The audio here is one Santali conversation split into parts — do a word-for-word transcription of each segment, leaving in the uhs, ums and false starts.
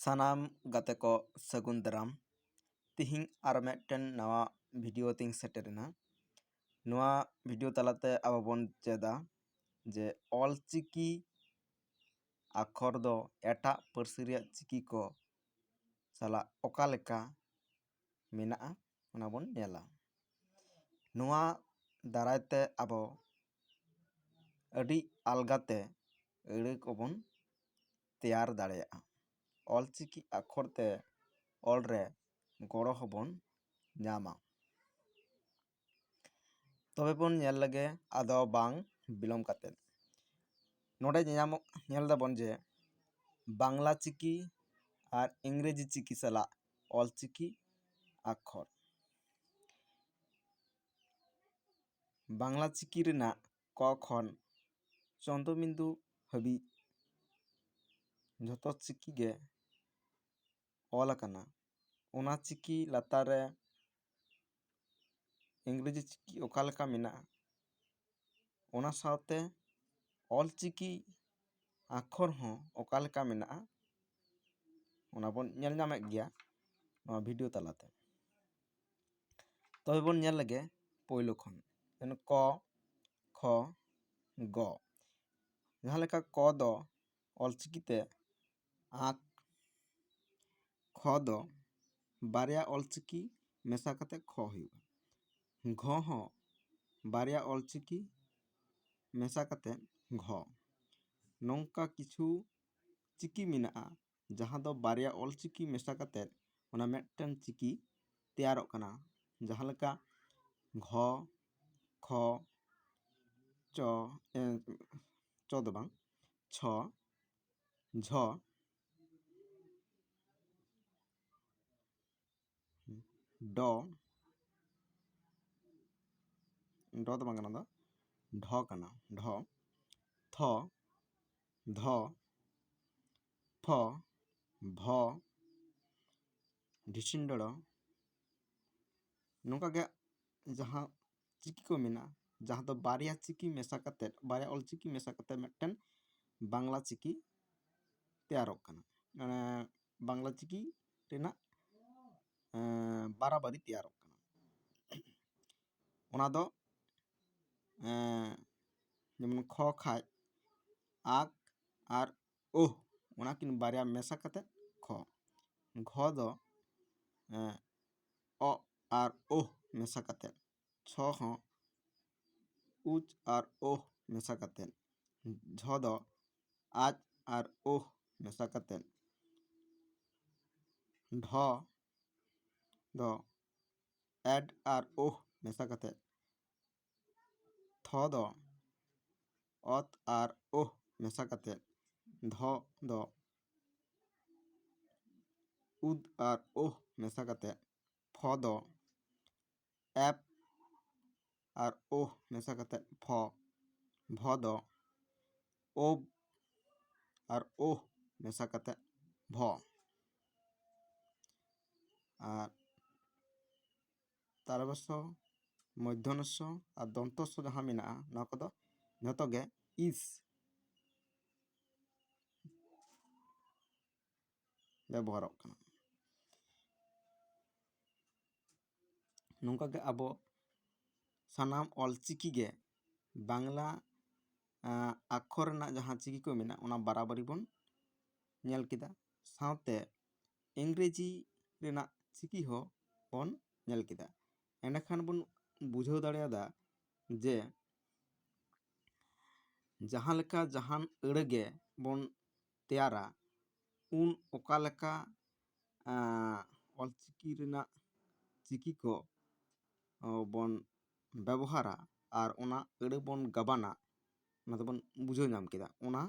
ᱥᱟᱱᱟᱢ ᱜᱟᱛᱮ ᱠᱚ ᱥᱟᱹᱜᱩᱱ ᱫᱟᱨᱟᱢ᱾ ᱛᱤᱦᱤᱧ ᱟᱨ ᱢᱤᱫᱴᱮᱱ ᱱᱟᱣᱟ ᱵᱷᱤᱰᱤᱭᱳ ᱛᱤᱧ ᱥᱮᱴᱮᱨᱮᱱᱟ᱾ ᱱᱚᱣᱟ ᱵᱷᱤᱰᱤᱭᱳ ᱛᱟᱞᱟᱛᱮ ᱟᱵᱚ ᱵᱚᱱ ᱪᱮᱫᱟ ᱡᱮ ᱚᱞᱪᱤᱠᱤ ᱟᱠᱷᱚᱨ ᱫᱚ ᱮᱴᱟᱜ ᱯᱟᱹᱨᱥᱤ ᱨᱮᱭᱟᱜ ᱪᱤᱠᱤ ᱠᱚ ᱥᱟᱞᱟᱜ ᱚᱠᱟ ᱞᱮᱠᱟ ᱢᱮᱱᱟᱜᱼᱟ, ᱚᱱᱟ ᱵᱚᱱ ᱧᱮᱞᱟ᱾ ᱱᱚᱣᱟ ᱫᱟᱨᱟᱭ ᱛᱮ ᱟᱵᱚ ᱟᱹᱰᱤ ᱟᱞᱜᱟᱛᱮ ᱟᱹᱲᱟᱹ ᱠᱚᱵᱚᱱ ᱛᱮᱭᱟᱨ ᱫᱟᱲᱮᱭᱟᱜᱼᱟ᱾ ᱚᱞᱪᱤᱠᱤ ᱟᱠᱷᱚᱨ ᱛᱮ ᱚᱞ ᱨᱮ ᱜᱚᱲᱚ ᱦᱚᱸᱵᱚᱱ ᱧᱟᱢᱟ᱾ ᱛᱚᱵᱮ ᱵᱚᱱ ᱧᱮᱞ ᱞᱮᱜᱮ ᱟᱫᱚ ᱵᱟᱝ ᱵᱤᱞᱚᱢ ᱠᱟᱛᱮ᱾ ᱱᱚᱰᱮ ᱧᱮᱧᱟᱢᱚᱜ, ᱧᱮᱞ ᱫᱟᱵᱚᱱ ᱡᱮ ᱵᱟᱝᱞᱟ ᱪᱤᱠᱤ ᱟᱨ ᱤᱝᱨᱮᱡᱤ ᱪᱤᱠᱤ ᱥᱟᱞᱟᱜ ᱚᱞᱪᱤᱠᱤ ᱟᱠᱷᱚᱨ᱾ ᱵᱟᱝᱞᱟ ᱪᱤᱠᱤ ᱨᱮᱱᱟᱜ ᱠᱚ ᱠᱷᱚᱱ ᱪᱚᱱᱫᱚᱵᱤᱱᱫᱩ ᱦᱟᱹᱵᱤᱡ ᱡᱷᱚᱛᱚ ᱪᱤᱠᱤ ᱜᱮ ᱚᱞ ᱟᱠᱟᱱᱟ᱾ ᱚᱱᱟ ᱪᱤᱠᱤ ᱞᱟᱛᱟᱨ ᱨᱮ ᱤᱝᱨᱮᱡᱤ ᱪᱤᱠᱤ ᱚᱠᱟ ᱞᱮᱠᱟ ᱢᱮᱱᱟᱜᱼᱟ, ᱚᱱᱟ ᱥᱟᱶᱛᱮ ᱚᱞᱪᱤᱠᱤ ᱟᱠᱷᱚᱨ ᱦᱚᱸ ᱚᱠᱟ ᱞᱮᱠᱟ ᱢᱮᱱᱟᱜᱼᱟ, ᱚᱱᱟ ᱵᱚᱱ ᱧᱮᱞ ᱧᱟᱢᱮᱫ ᱜᱮᱭᱟ ᱱᱚᱣᱟ ᱵᱷᱤᱰᱤᱭᱳ ᱛᱟᱞᱟᱛᱮ᱾ ᱛᱚᱵᱮ ᱵᱚᱱ ᱧᱮᱞ ᱞᱮᱜᱮ ᱯᱳᱭᱞᱳ ᱠᱷᱚᱱ, ᱡᱮᱢᱚᱱ ᱠᱚ, ᱠᱷᱚ, ᱜᱚ᱾ ᱡᱟᱦᱟᱸ ᱞᱮᱠᱟ ᱠᱚ ᱫᱚ ᱚᱞᱪᱤᱠᱤ ᱛᱮ ᱟᱸᱠ, ᱠᱷᱚ ᱫᱚ ᱵᱟᱨᱭᱟ ᱚᱞᱪᱤᱠᱤ ᱢᱮᱥᱟ ᱠᱟᱛᱮ ᱠᱷᱚ ᱦᱩᱭᱩᱜᱼᱟ᱾ ᱜᱷᱚ ᱦᱚᱸ ᱵᱟᱨᱭᱟ ᱚᱞᱪᱤᱠᱤ ᱢᱮᱥᱟ ᱠᱟᱛᱮ ᱜᱷᱚ᱾ ᱱᱚᱝᱠᱟ ᱠᱤᱪᱷᱩ ᱪᱤᱠᱤ ᱢᱮᱱᱟᱜᱼᱟ, ᱡᱟᱦᱟᱸ ᱫᱚ ᱵᱟᱨᱭᱟ ᱚᱞᱪᱤᱠᱤ ᱢᱮᱥᱟ ᱠᱟᱛᱮ ᱚᱱᱟ ᱢᱤᱫᱴᱮᱱ ᱪᱤᱠᱤ ᱛᱮᱭᱟᱨᱚᱜ ᱠᱟᱱᱟ᱾ ᱡᱟᱦᱟᱸ ᱞᱮᱠᱟ ᱜᱷᱚ, ᱠᱷᱚ, ᱪᱚ, ᱮ, ᱪᱚ ᱫᱚ ᱵᱟᱝ, ᱪᱷᱚ, ᱡᱷᱚ, ᱰᱚ, ᱰᱚ ᱫᱚ ᱵᱟᱝ ᱠᱟᱱᱟ, ᱫᱚ ᱰᱷᱚ ᱠᱟᱱᱟ, ᱰᱷᱚ, ᱛᱷᱚ, ᱫᱷᱚ, ᱯᱷᱚ, ᱵᱷᱚ, ᱰᱷᱤᱥᱤᱱᱰᱚᱲᱚ᱾ ᱱᱚᱝᱠᱟ ᱜᱮ ᱡᱟᱦᱟᱸ ᱪᱤᱠᱤ ᱠᱚ ᱢᱮᱱᱟᱜᱼᱟ, ᱡᱟᱦᱟᱸ ᱫᱚ ᱵᱟᱨᱭᱟ ᱪᱤᱠᱤ ᱢᱮᱥᱟ ᱠᱟᱛᱮᱫ, ᱵᱟᱨᱭᱟ ᱚᱞ ᱪᱤᱠᱤ ᱢᱮᱥᱟ ᱠᱟᱛᱮᱫ ᱢᱤᱫᱴᱮᱱ ᱵᱟᱝᱞᱟ ᱪᱤᱠᱤ ᱛᱮᱭᱟᱨᱚᱜ ᱠᱟᱱᱟ᱾ ᱢᱟᱱᱮ ᱵᱟᱝᱞᱟ ᱪᱤᱠᱤ ᱨᱮᱱᱟᱜ ᱵᱟᱨᱟᱵᱟᱨᱤ ᱛᱮᱭᱟᱨᱚᱜ ᱠᱟᱱᱟ᱾ ᱚᱱᱟ ᱫᱚ ᱡᱮᱢᱚᱱ ᱠᱷᱚ ᱠᱷᱟᱡ ᱟᱠ ᱟᱨ ᱳᱦ, ᱚᱱᱟ ᱠᱤᱱ ᱵᱟᱨᱭᱟ ᱢᱮᱥᱟ ᱠᱟᱛᱮ ᱠᱷᱚ᱾ ᱜᱷᱚ ᱫᱚ ᱚ ᱟᱨ ᱳᱦ ᱢᱮᱥᱟ ᱠᱟᱛᱮ᱾ ᱪᱷᱚ ᱦᱚᱸ ᱩᱪ ᱟᱨ ᱳᱦ ᱢᱮᱥᱟ ᱠᱟᱛᱮ᱾ ᱡᱷᱚ ᱫᱚ ᱟᱡ ᱟᱨ ᱳᱦ ᱢᱮᱥᱟ ᱠᱟᱛᱮ᱾ ᱰᱷᱚ ᱫᱚ ᱮᱰ ᱟᱨ ᱳᱦ ᱢᱮᱥᱟ ᱠᱟᱛᱮ᱾ ᱛᱷᱚ ᱫᱚ ᱚᱛ ᱟᱨ ᱳᱦ ᱢᱮᱥᱟ ᱠᱟᱛᱮ᱾ ᱫᱷᱚ ᱫᱚ ᱩᱫ ᱟᱨ ᱳᱦ ᱢᱮᱥᱟ ᱠᱟᱛᱮ᱾ ᱯᱷᱚ ᱫᱚ ᱮᱯ ᱟᱨ ᱳᱦ ᱢᱮᱥᱟ ᱠᱟᱛᱮ ᱯᱷᱚ᱾ ᱵᱷᱚ ᱫᱚ ᱳᱵ ᱟᱨ ᱳᱦ ᱢᱮᱥᱟ ᱠᱟᱛᱮ ᱵᱷᱚ᱾ ᱟᱨ ᱛᱟᱞᱵᱥ, ᱢᱚᱫᱽᱫᱷᱚᱱᱥ ᱟᱨ ᱫᱚᱱᱛᱚᱥ ᱡᱟᱦᱟᱸ ᱢᱮᱱᱟᱜᱼᱟ, ᱱᱚᱣᱟ ᱠᱚᱫᱚ ᱡᱷᱚᱛᱚ ᱜᱮ ᱤᱥ ᱵᱮᱵᱚᱦᱟᱨᱚᱜ ᱠᱟᱱᱟ᱾ ᱱᱚᱝᱠᱟ ᱜᱮ ᱟᱵᱚ ᱥᱟᱱᱟᱢ ᱚᱞᱪᱤᱠᱤ ᱜᱮ ᱵᱟᱝᱞᱟ ᱟᱠᱷᱚᱨ ᱨᱮᱱᱟᱜ ᱡᱟᱦᱟᱸ ᱪᱤᱠᱤ ᱠᱚ ᱢᱮᱱᱟᱜᱼᱟ, ᱚᱱᱟ ᱵᱟᱨᱟᱵᱟᱨᱤ ᱵᱚᱱ ᱧᱮᱞ ᱠᱮᱫᱟ᱾ ᱥᱟᱶᱛᱮ ᱤᱝᱨᱮᱡᱤ ᱨᱮᱱᱟᱜ ᱪᱤᱠᱤ ᱦᱚᱸ ᱵᱚᱱ ᱧᱮᱞ ᱠᱮᱫᱟ᱾ ᱮᱸᱰᱮᱠᱷᱟᱱ ᱵᱚᱱ ᱵᱩᱡᱷᱟᱹᱣ ᱫᱟᱲᱮᱭᱟᱫᱟ ᱡᱮ ᱡᱟᱦᱟᱸ ᱞᱮᱠᱟ ᱡᱟᱦᱟᱱ ᱟᱹᱲᱟᱹ ᱜᱮ ᱵᱚᱱ ᱛᱮᱭᱟᱨᱟ, ᱩᱱ ᱚᱠᱟ ᱞᱮᱠᱟ ᱚᱞᱪᱤᱠᱤ ᱨᱮᱱᱟᱜ ᱪᱤᱠᱤ ᱠᱚ ᱵᱚᱱ ᱵᱮᱵᱚᱦᱟᱨᱟ ᱟᱨ ᱚᱱᱟ ᱟᱹᱲᱟᱹ ᱵᱚᱱ ᱜᱟᱵᱟᱱᱟ, ᱚᱱᱟ ᱫᱚᱵᱚᱱ ᱵᱩᱡᱷᱟᱹᱣ ᱧᱟᱢ ᱠᱮᱫᱟ᱾ ᱚᱱᱟ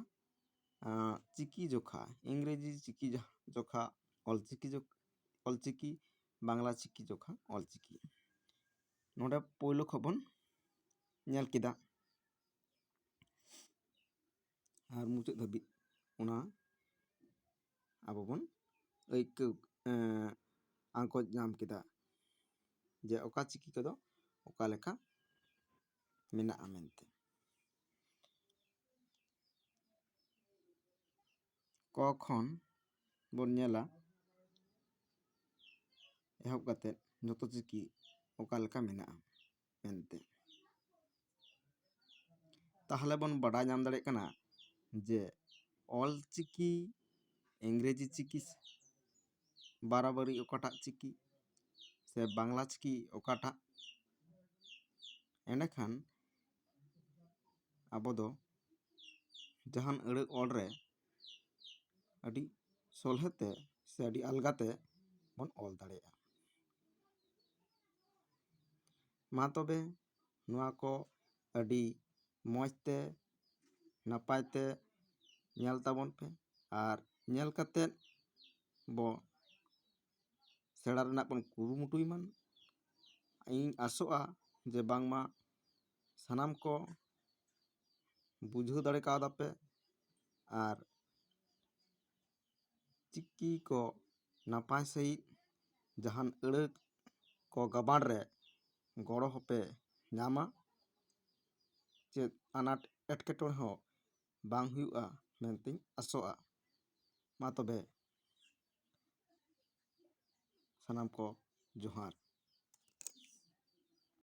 ᱪᱤᱠᱤ ᱡᱚᱠᱷᱟ, ᱤᱝᱨᱮᱡᱤ ᱪᱤᱠᱤ ᱡᱚᱠᱷᱟ ᱚᱞᱪᱤᱠᱤ ᱡᱚᱠᱷᱟ ᱚᱞᱪᱤᱠᱤ, ᱵᱟᱝᱞᱟ ᱪᱤᱠᱤ ᱡᱚᱠᱷᱟ ᱚᱞᱪᱤᱠᱤ᱾ ᱱᱚᱰᱮ ᱯᱳᱭᱞᱳ ᱠᱷᱚᱱ ᱵᱚᱱ ᱧᱮᱞ ᱠᱮᱫᱟ᱾ ᱟᱨ ᱢᱩᱪᱟᱹᱫ ᱫᱷᱟᱹᱵᱤᱡ ᱚᱱᱟ ᱟᱵᱚ ᱵᱚᱱ ᱟᱹᱭᱠᱟᱹᱣ, ᱟᱸᱠᱚᱪ ᱧᱟᱢ ᱠᱮᱫᱟ ᱡᱮ ᱚᱠᱟ ᱪᱤᱠᱤ ᱠᱚᱫᱚ ᱚᱠᱟ ᱞᱮᱠᱟ ᱢᱮᱱᱟᱜᱼᱟ ᱢᱮᱱᱛᱮ᱾ ᱠᱚ ᱠᱷᱚᱱ ᱵᱚᱱ ᱧᱮᱞᱟ, ᱮᱦᱚᱵ ᱠᱟᱛᱮᱫ ᱡᱚᱛᱚ ᱪᱤᱠᱤ ᱚᱠᱟ ᱞᱮᱠᱟ ᱢᱮᱱᱟᱜᱼᱟ ᱢᱮᱱᱛᱮ᱾ ᱛᱟᱦᱚᱞᱮ ᱵᱚᱱ ᱵᱟᱰᱟᱭ ᱧᱟᱢ ᱫᱟᱲᱮᱭᱟᱜ ᱠᱟᱱᱟ ᱡᱮ ᱚᱞ ᱪᱤᱠᱤ, ᱤᱝᱨᱮᱡᱤ ᱪᱤᱠᱤ ᱵᱟᱨᱟᱵᱟᱨᱤ ᱚᱠᱟᱴᱟᱜ ᱪᱤᱠᱤ, ᱥᱮ ᱵᱟᱝᱞᱟ ᱪᱤᱠᱤ ᱚᱠᱟᱴᱟᱜ᱾ ᱮᱸᱰᱮᱠᱷᱟᱱ ᱟᱵᱚ ᱫᱚ ᱡᱟᱦᱟᱱ ᱟᱹᱲᱟᱹ ᱚᱞ ᱨᱮ ᱟᱹᱰᱤ ᱥᱚᱞᱦᱮ ᱛᱮ ᱥᱮ ᱟᱹᱰᱤ ᱟᱞᱜᱟ ᱛᱮ ᱵᱚᱱ ᱚᱞ ᱫᱟᱲᱮᱭᱟᱜᱼᱟ᱾ ᱢᱟ ᱛᱚᱵᱮ ᱱᱚᱣᱟ ᱠᱚ ᱟᱹᱰᱤ ᱢᱚᱡᱽ ᱛᱮ, ᱱᱟᱯᱟᱭ ᱛᱮ ᱧᱮᱞ ᱛᱟᱵᱚᱱ ᱯᱮ᱾ ᱟᱨ ᱧᱮᱞ ᱠᱟᱛᱮᱫ ᱵᱚ ᱥᱮᱬᱟ ᱨᱮᱱᱟᱜ ᱵᱚᱱ ᱠᱩᱨᱩᱢᱩᱴᱩᱭ ᱢᱟ᱾ ᱤᱧ ᱟᱥᱚᱜᱼᱟ ᱡᱮ ᱵᱟᱝᱢᱟ ᱥᱟᱱᱟᱢ ᱠᱚ ᱵᱩᱡᱷᱟᱹᱣ ᱫᱟᱲᱮ ᱠᱟᱣᱫᱟ ᱯᱮ ᱟᱨ ᱪᱤᱠᱤ ᱠᱚ ᱱᱟᱯᱟᱭ ᱥᱟᱺᱦᱤᱡ ᱡᱟᱦᱟᱱ ᱟᱹᱲᱟᱹ ᱠᱚ ᱜᱟᱵᱟᱬ ᱨᱮ ᱜᱚᱲᱚ ᱦᱚᱸᱯᱮ ᱧᱟᱢᱟ᱾ ᱪᱮᱫ ᱟᱱᱟᱴ ᱮᱴᱠᱮᱴᱚᱬᱮ ᱦᱚᱸ ᱵᱟᱝ ᱦᱩᱭᱩᱜᱼᱟ ᱢᱮᱱᱛᱮᱧ ᱟᱥᱚᱜᱼᱟ᱾ ᱢᱟ ᱛᱚᱵᱮ ᱥᱟᱱᱟᱢ ᱠᱚ ᱡᱚᱦᱟᱨ᱾